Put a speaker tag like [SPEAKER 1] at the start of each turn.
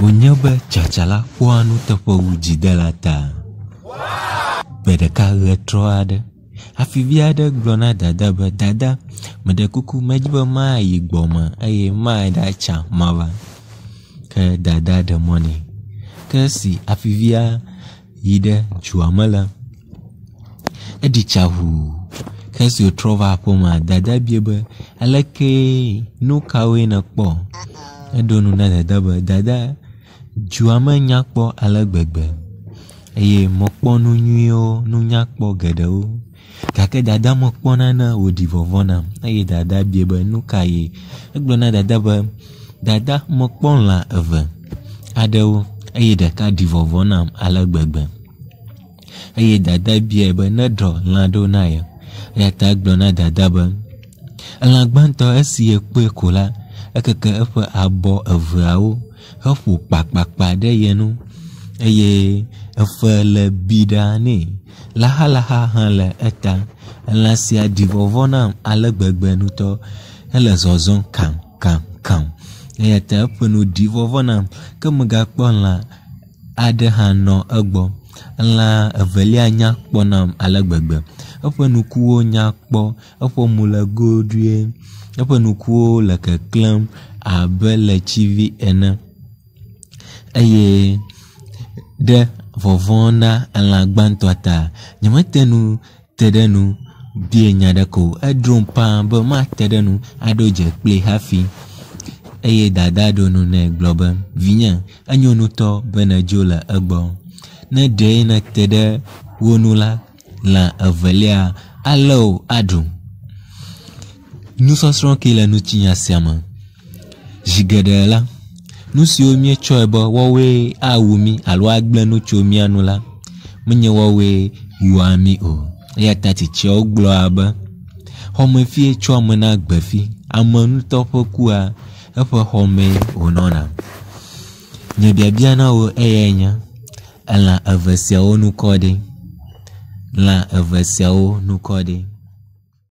[SPEAKER 1] Wònye be tsatsala kpɔa nuteƒe wu dzidela ta. Gbe ɖeka ʋetrɔ aɖe, hafi vi aɖe gblɔ na dada be, Dada, meɖe kuku medi be mayi gbɔme eye mayi ɖatsa mava. Ke dada ɖe mɔ nɛ. Ke esi afivia yi ɖe dua me la, eɖi tsa ŋuu. Ke esi wòtrɔ va aƒemea, dada biae be, alekee, nu kawoe nèkpɔ? Eɖo nu na dada be, Dada, dua me nya kpɔ ale gbegbe eye mekpɔ nu nyuiwo, nu nyakpɔ geɖewo. Gake dada mekpɔ nane wòɖi vɔvɔ̃ nam eye dada biae be nu ka ye. Egblɔ na dada be, Dada mekpɔ lã eve aɖewo eye ɖeka ɖi vɔvɔ̃ nam ale gbegbe. Eye dada biae be neɖɔ lã ɖewo na ye. Eya ta egblɔ na dada be, elã gbãtɔ esi yekpɔe ko la, ekeke eƒe abɔ eveawo heƒo kpakpakpa ɖe ye ŋu eye efe le bi ɖa nɛ. Laxalaxa hã le eta. Elã sia ɖi vɔvɔ̃ nam ale gbegbe ŋutɔ hele zɔzɔm kamkamkam eya ta eƒe nu ɖi vɔvɔ̃ nam ke megakpɔ lã aɖe hã nɔ egbɔ. Elã evelia nya kpɔ nam ale gbegbe. Eƒe ŋkuwo nya kpɔ, eƒe mo le goɖoe, eƒe ŋkuwo le keklẽm abe ʋletivi ene eye ɖe vɔvɔ̃ na elã gbãtɔa ta, nyemete ŋu te ɖe enu bia nya aɖeke o. Edrom ƒãa be mate ɖe enu aɖo dze kplii hafi eye dada ɖo nu nɛ gblɔ be, vinye, enyo ŋutɔ be nèdzo le egbɔ. Ne ɖee nète ɖe wo ŋu la, lã evelia alé wò aɖu. Nusɔsrɔ̃ kae le ŋutinya sia me? Zi geɖe la, nu siwo míetsɔe be woawoe awu mí alo agblẽ nu tso mía ŋu la, menye woawoe wua mí o. Eya ta tsitsiawo gblɔa be, xɔmefie tsɔa ame na gbefi, ame ŋutɔ ƒe kua, eƒe xɔmee wònɔna. Nye biabia na wò eyae nye, elã eve siawo ŋkɔ ɖe? Lã eve siawo ŋkɔ ɖe?